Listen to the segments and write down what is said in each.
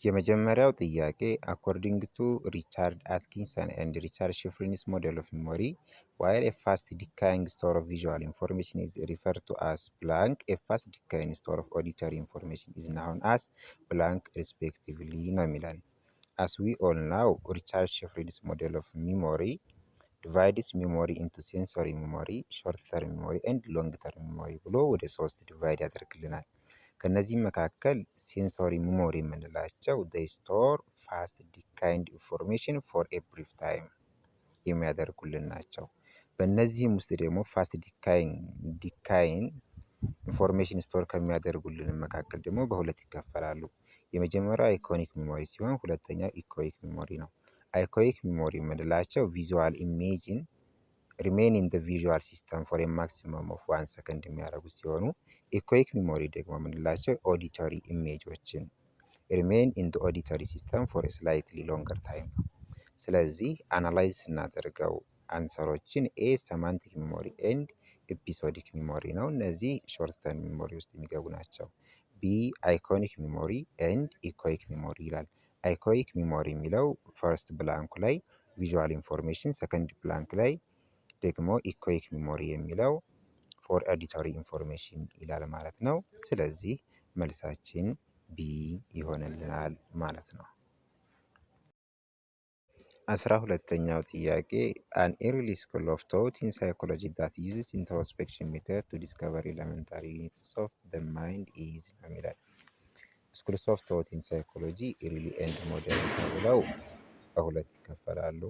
የመጀመሪያው ጥያቄ፣ according to Richard Atkinson and Richard Shiffrin's model of memory, while a fast decaying store of visual information is referred to as blank, a fast decaying store of auditory information is known as blank respectively ነው የሚለን። As we all know, Richard Shiffrin's model of memory divides memory into sensory memory, short term memory and long term memory ብሎ ወደ ሶስት divide ያደርግልናል። ከነዚህም መካከል sensory memory የምንላቸው they store fast decaying information for a brief time የሚያደርጉልን ናቸው። በእነዚህም ውስጥ ደግሞ fast decaying information store ከሚያደርጉልን መካከል ደግሞ በሁለት ይከፈላሉ። የመጀመሪያው iconic memory ሲሆን ሁለተኛው echoic memory ነው። Iconic memory የምንላቸው visual image ን remain in visual system for maximum of 1 second የሚያደርጉ ሲሆኑ፣ echoic memory ደግሞ የምንላቸው auditory image ኦችን remain in auditory system for slightly longer time ነው። ስለዚህ analyze ስናደርገው answer ኦችን A semantic memory and episodic memory ነው። እነዚህ short term memory ውስጥ የሚገቡ ናቸው። B iconic memory and echoic memory ይላል። Iconic memory የሚለው first blank ኡ ላይ visual information፣ second blank ላይ ደግሞ echoic memory የሚለው for auditory information ይላል ማለት ነው። ስለዚህ መልሳችን B ይሆንልናል ማለት ነው። 12ኛው ጥያቄ፣ an early school of thought in psychology that uses introspection method to discover elementary units of the mind is ነው የሚለን። Schools of thought in psychology early and modern ተብለው በሁለት ይከፈላሉ።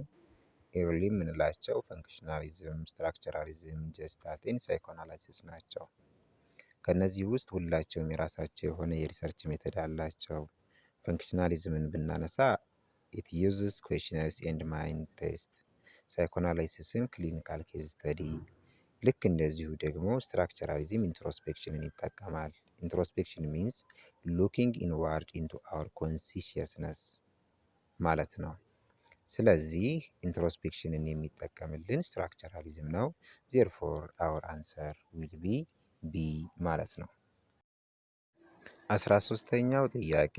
Early የምንላቸው functionalism፣ structuralism፣ Gestalt and psychoanalysis ናቸው። ከእነዚህ ውስጥ ሁላቸውም የራሳቸው የሆነ የ research method አላቸው። Functionalism ን ብናነሳ it uses questionnaires and mind test፣ psychoanalysis ም clinical case study፣ ልክ እንደዚሁ ደግሞ structuralism introspection ን ይጠቀማል። Introspection means looking inward into our consciousness ማለት ነው። ስለዚህ introspection ን የሚጠቀምልን structuralism ነው። Therefore, our answer will be B ማለት ነው። 13ኛው ጥያቄ፣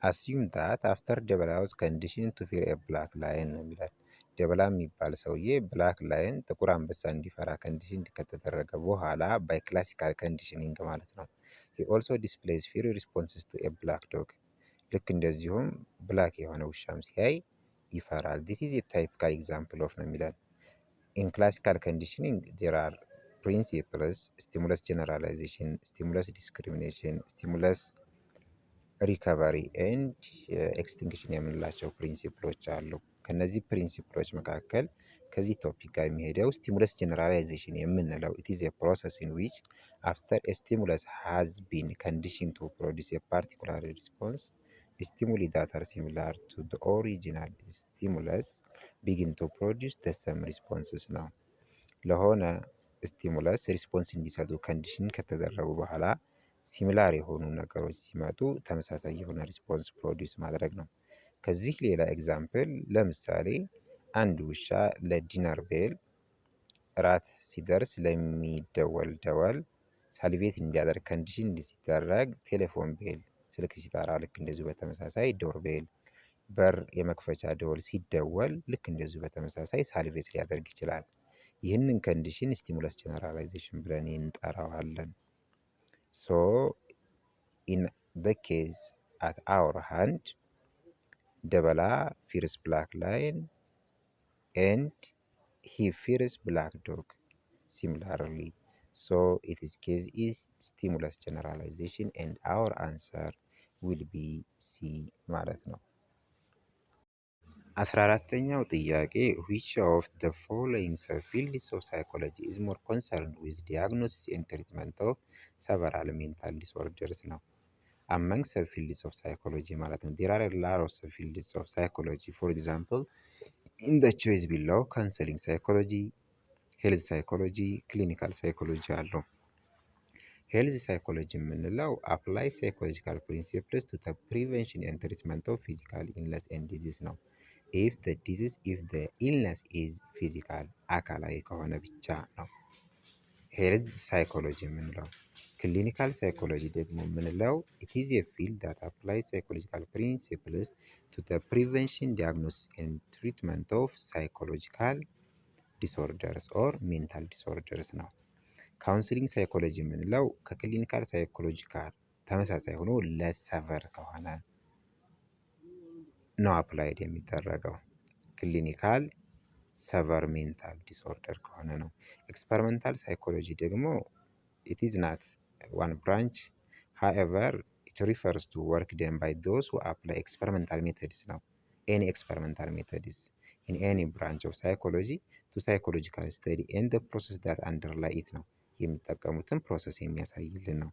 assume that after ደበላ was conditioned to fear a black lion ነው የሚለን። ደበላ የሚባል ሰውዬ black lion ጥቁር አንበሳ እንዲፈራ condition ከተደረገ በኋላ፣ by classical conditioning ማለት ነው። He also displays fear responses to a black dog። ልክ እንደዚሁም black የሆነ ውሻም ሲያይ ይፈራል። This is a typical example of ነው የሚለን። In classical conditioning there are principles: stimulus generalization፣ stimulus discrimination፣ stimulus recovery and extinction የምንላቸው principle ኦች አሉ። ከነዚህ principle ኦች መካከል ከዚህ topic ጋር የሚሄደው stimulus generalization የምንለው it is a process in which after a stimulus has been conditioned to produce a particular response, stimuli that are similar to the original stimulus begin to produce the same responses ነው። ለሆነ stimulus response እንዲሰጡ condition ከተደረጉ በኋላ similar የሆኑ ነገሮች ሲመጡ ተመሳሳይ የሆነ response produce ማድረግ ነው። ከዚህ ሌላ example፣ ለምሳሌ አንድ ውሻ ለ dinner bell፣ እራት ሲደርስ ለሚደወል ደወል salivate እንዲያደርግ condition ሲደረግ፣ telephone bell ስልክ ሲጠራ ልክ እንደዚሁ በተመሳሳይ door bell በር የመክፈቻ ደወል ሲደወል ልክ እንደዚሁ በተመሳሳይ salivate ሊያደርግ ይችላል። ይህንን condition stimulus generalization ብለን እንጠራዋለን። So in the case at our hand, ደበላ fears black lion and he fears black dog similarly. So its case is stimulus generalization and our answer will be C ማለት ነው። 14ኛው ጥያቄ፣ which of the following subfields of psychology is more concerned with diagnosis and treatment of several mental disorders ነው። Among subfields of psychology ማለት ነው። There are a lot of subfields of psychology. For example, in the choice below, counseling psychology፣ health psychology፣ clinical psychology አሉ። Health psychology የምንለው apply psychological principles to the prevention and treatment of physical illness and disease ነው። If the disease, if the illness is physical፣ አካላዊ ከሆነ ብቻ ነው health psychology የምንለው። Clinical psychology ደግሞ የምንለው it is a field that apply psychological principles to the prevention, diagnosis and treatment of psychological disorders or mental disorders ነው። Counseling psychology የምንለው ከ clinical psychology ጋር ተመሳሳይ ሆኖ less severe ከሆነ ነው applied የሚደረገው። Clinical severe mental disorder ከሆነ ነው። Experimental psychology ደግሞ it is not one branch, however, it refers to work done by those who apply experimental methods ነው። Any experimental methods in any branch of psychology to psychological study and process that underlie it ነው የሚጠቀሙትን process የሚያሳይልን ነው።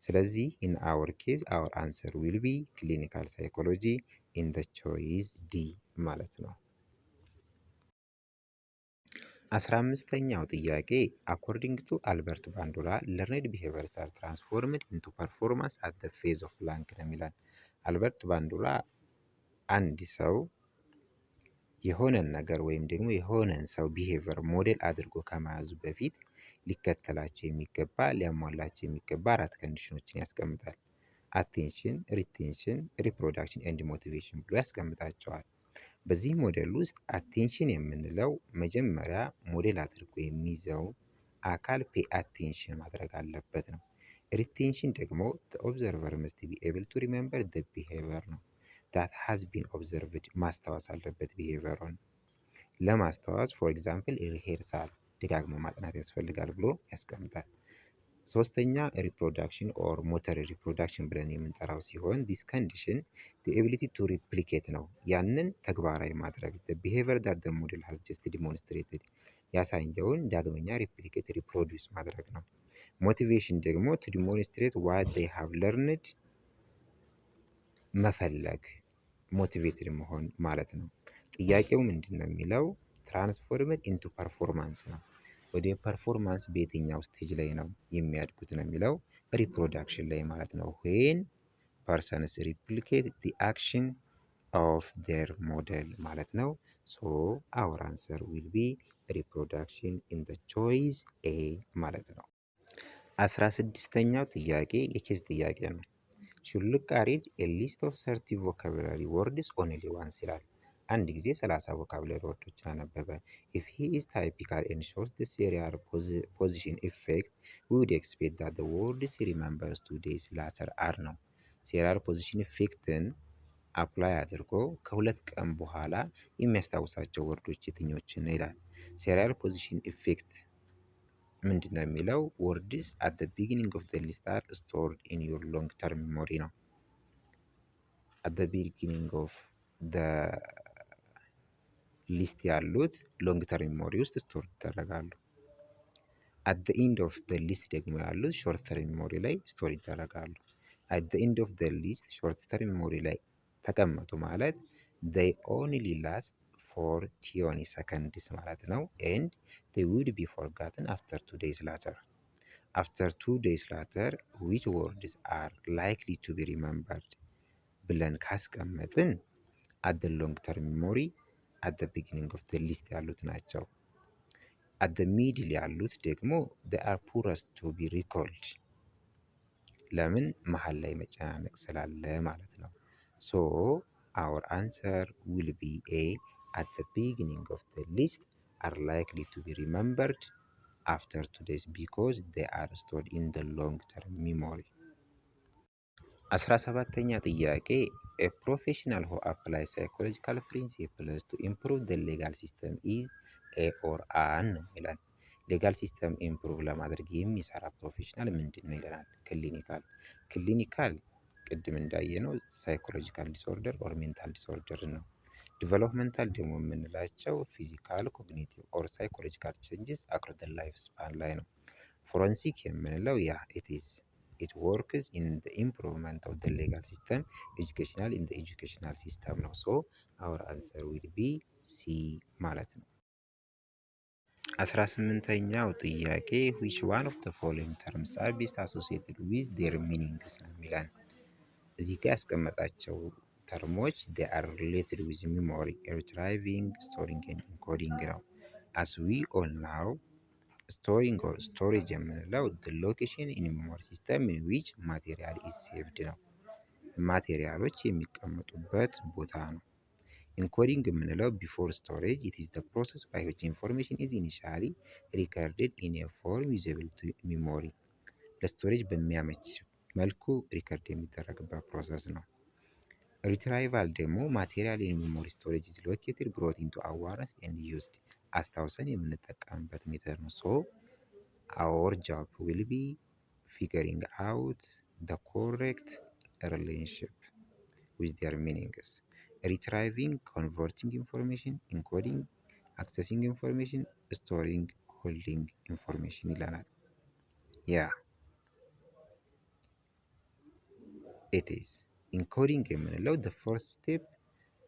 ስለዚህ in our case, our answer will be clinical psychology in the choice D ማለት ነው። 15ኛው ጥያቄ፣ according to Albert Bandura, learned behaviors are transformed into performance at the phase of blank ነው የሚለን። አልበርት ባንዱራ አንድ ሰው የሆነን ነገር ወይም ደግሞ የሆነን ሰው behavior model አድርጎ ከመያዙ በፊት ሊከተላቸው የሚገባ፣ ሊያሟላቸው የሚገባ አራት condition ኦችን ያስቀምጣል። Attention፣ retention፣ reproduction and motivation ብሎ ያስቀምጣቸዋል። በዚህ ሞዴል ውስጥ attention የምንለው መጀመሪያ ሞዴል አድርጎ የሚይዘው አካል pay attention ማድረግ አለበት ነው። Retention ደግሞ observer must be able to remember the behavior ነው that has been observed፣ ማስታወስ አለበት behavior ኡን። ለማስታወስ for example rehearsal፣ ደጋግሞ ማጥናት ያስፈልጋል ብሎ ያስቀምጣል። ሶስተኛ reproduction or motor reproduction ብለን የምንጠራው ሲሆን this condition ability to replicate ነው። ያንን ተግባራዊ ማድረግ፣ behavior that the model has just demonstrated፣ ያሳየውን ዳግመኛ replicate, reproduce ማድረግ ነው። Motivation ደግሞ to demonstrate what they have learned መፈለግ፣ motivated መሆን ማለት ነው። ጥያቄው ምንድን ነው የሚለው transformed into performance ነው። ወደ performance በየትኛው stage ላይ ነው የሚያድጉት ነው የሚለው፣ reproduction ላይ ማለት ነው። When persons replicate the action of their model ማለት ነው። So our answer will be reproduction in the choice A ማለት ነው። 16ኛው ጥያቄ የ case ጥያቄ ነው። ሹሉቃ read a list of 30 vocabulary words only once ይላል። አንድ ጊዜ 30 vocabulary word ኦችን አነበበ። If he is typical and shows the serial position effect, we would expect that the words he remembers 2 days later are ነው። Serial position effect ን apply አድርጎ ከ2 ቀን በኋላ የሚያስታውሳቸው word ኦች የትኞችን ነው ይላል። Serial position effect ምንድን ነው የሚለው፣ words at the beginning of the list are stored in your long term memory ነው። At the beginning of the list ያሉት long term memory ውስጥ store ይደረጋሉ። At the end of the list ደግሞ ያሉት short term memory ላይ store ይደረጋሉ። At the end of the list short term memory ላይ ተቀመጡ ማለት they only last for 20 seconds ማለት ነው። And they would be forgotten after 2 days later. After 2 days later, which words are likely to be remembered ብለን ካስቀመጥን at the long term memory at the beginning of the list ያሉት ናቸው። At the middle ያሉት ደግሞ they are poorest to be recalled። ለምን? መሀል ላይ መጨናነቅ ስላለ ማለት ነው። So our answer will be A, at the beginning of the list are likely to be remembered after 2 days because they are stored in the long term memory። 17ኛ ጥያቄ፣ a professional who apply psychological principles to improve the legal system is a or an ይላል። Legal system improve ለማድረግ የሚሰራ professional ምንድን ነው ይለናል። Clinical። Clinical ቅድም እንዳየነው psychological disorder or mental disorder ነው። Developmental ደግሞ የምንላቸው physical, cognitive or psychological changes across the life span ላይ ነው። Forensic የምንለው yeah, it works in the improvement of the legal system, educational, in the educational system ነው። So our answer will be C ማለት ነው። 18ኛው ጥያቄ፣ which one of the following terms are best associated with their meanings ነው የሚለን። እዚህ ጋር ያስቀመጣቸው term ኦች they are related with memory, retrieving, storing and encoding ነው። As we all know Storing or storage የምንለው location in memory system in which material is saved ነው። Material ኦች የሚቀመጡበት ቦታ ነው። Encoding የምንለው before storage, it is the process by which information is initially recorded in a form usable to memory። ለ storage በሚያመች መልኩ record የሚደረግበት process ነው። Retrieval ደግሞ material in memory storage is located, brought into awareness and used፣ አስታውሰን የምንጠቀምበት method ነው። So our job will be figuring out the correct relationship with their meanings. Retrieving, converting information, encoding, accessing information, storing, holding information ይለናል። Yeah, it is encoding የምንለው the first step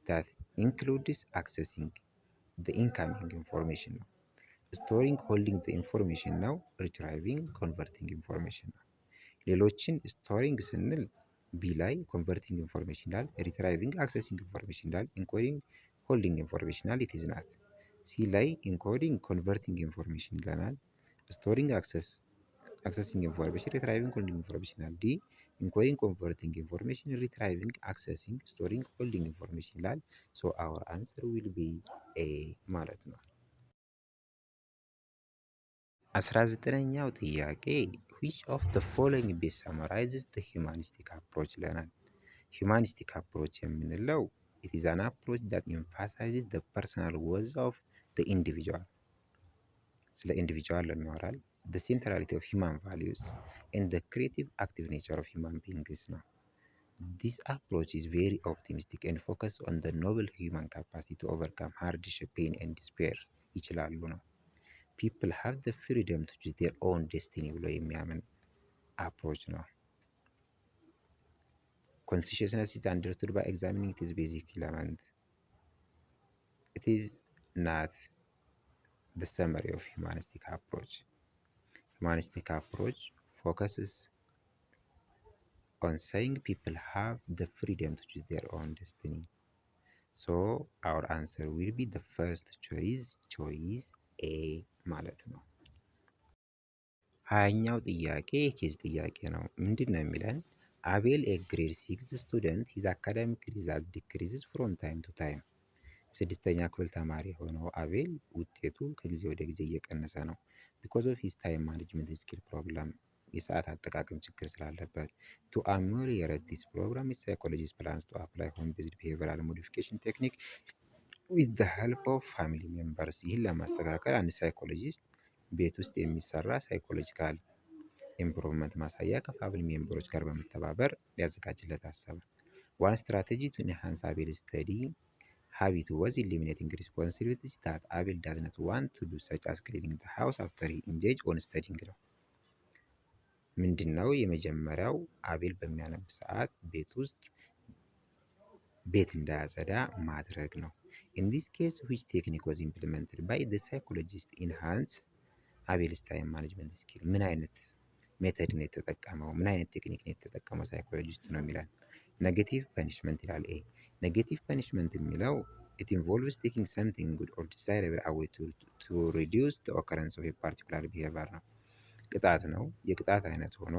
that includes accessing the incoming information ነው። Storing, holding the information ነው። Retrieving, converting information ነው። ሌሎችን storing ስንል B ላይ converting information ይላል። Retrieving, accessing information ይላል። Encoding, holding information ይላል። It is not። C ላይ encoding, converting information ይለናል። Storing, accessing information, retrieving, holding information ይላል። D encoding, converting information, retrieving, accessing, storing, holding information ይላል። So our answer will be A ማለት ነው። 19ኛው ጥያቄ which of the following best summarizes the humanistic approach ይለናል። Humanistic approach የምንለው it is an approach that emphasizes the personal worth of the individual፣ ስለ individual እናወራል። The centrality of human values and the creative, active nature of human beings ነው። This approach is very optimistic and focus on the noble human capacity to overcome hardship, pain and despair ይችላሉ ነው። People have the freedom to choose their own destiny ብሎ የሚያምን approach ነው። Consciousness is understood by examining its basic element. It is not the summary of humanistic approach. Humanistic approach focuses on saying people have the freedom to choose their own destiny. So our answer will be the first choice, choice A ማለት ነው። 20ኛው ጥያቄ የ case ጥያቄ ነው። ምንድን ነው የሚለን? አቤል, a grade 6 student, his academic result decreases from time to time። ስድስተኛ ክፍል ተማሪ የሆነው አቤል ውጤቱ ከጊዜ ወደ ጊዜ እየቀነሰ ነው። Because of his time management skill problem፣ የሰዓት አጠቃቀም ችግር ስላለበት። To ameliorate this problem, psychologist plans to apply home based behavioral modification technique with the help of family members። ይህን ለማስተካከል አንድ psychologist ቤት ውስጥ የሚሰራ psychological improvement ማሳያ ከ family member ኦች ጋር በመተባበር ሊያዘጋጅለት አሰበ። One strategy to enhance አቤል study habit was eliminating responsibilities that አቤል does not want to do, such as cleaning the house after he engage on studying ነው። ምንድን ነው የመጀመሪያው? አቤል በሚያነብ ሰዓት ቤት ውስጥ ቤት እንዳያጸዳ ማድረግ ነው። In this case, which technique was implemented by the psychologist enhance አቤል's time management skill? ምን አይነት method ነው የተጠቀመው? ምን አይነት technique ነው የተጠቀመው psychologist ነው የሚለን። Negative punishment ይላል A። Negative punishment የሚለው it involves taking something good or desirable away to reduce the occurrence of a particular behavior ነው። ቅጣት ነው። የቅጣት አይነት ሆኖ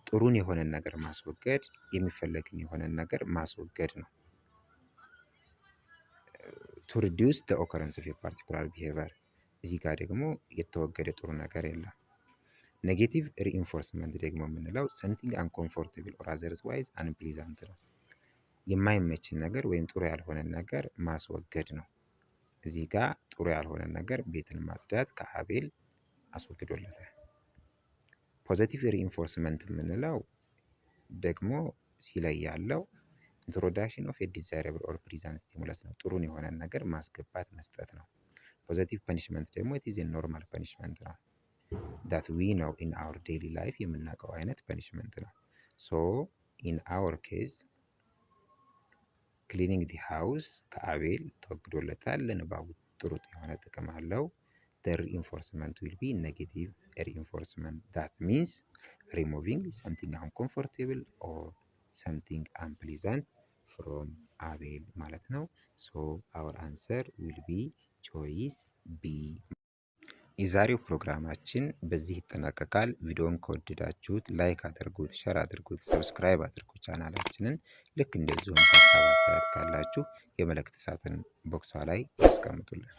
ጥሩን የሆነን ነገር ማስወገድ፣ የሚፈለግን የሆነን ነገር ማስወገድ ነው። To reduce the occurrence of a particular behavior። እዚህ ጋር ደግሞ የተወገደ ጥሩ ነገር የለም። Negative reinforcement ደግሞ የምንለው something uncomfortable or otherwise unpleasant ነው። የማይመችን ነገር ወይም ጥሩ ያልሆነን ነገር ማስወገድ ነው። እዚህ ጋር ጥሩ ያልሆነን ነገር ቤትን ማጽዳት ከአቤል አስወግዶለታል። Positive reinforcement የምንለው ደግሞ C ላይ ያለው introduction of desirable or pleasant stimulus ነው። ጥሩን የሆነን ነገር ማስገባት መስጠት ነው። Positive punishment ደግሞ it is normal punishment ነው። That we know in our daily life የምናውቀው አይነት punishment ነው። So in our case, cleaning the house ከአቤል ተወግዶለታል። ለንባቡ ጥሩ የሆነ ጥቅም አለው። The reinforcement will be negative reinforcement. That means removing something uncomfortable or something unpleasant from አቤል ማለት ነው። So our answer will be choice B. የዛሬው ፕሮግራማችን በዚህ ይጠናቀቃል። ቪዲዮውን ከወደዳችሁት like አድርጉት፣ share አድርጉት፣ subscribe አድርጉ ቻናላችንን። ልክ እንደዚሁም ሀሳብ አስተያየት ካላችሁ የመልእክት ሳጥን box ኧ ላይ ያስቀምጡልን።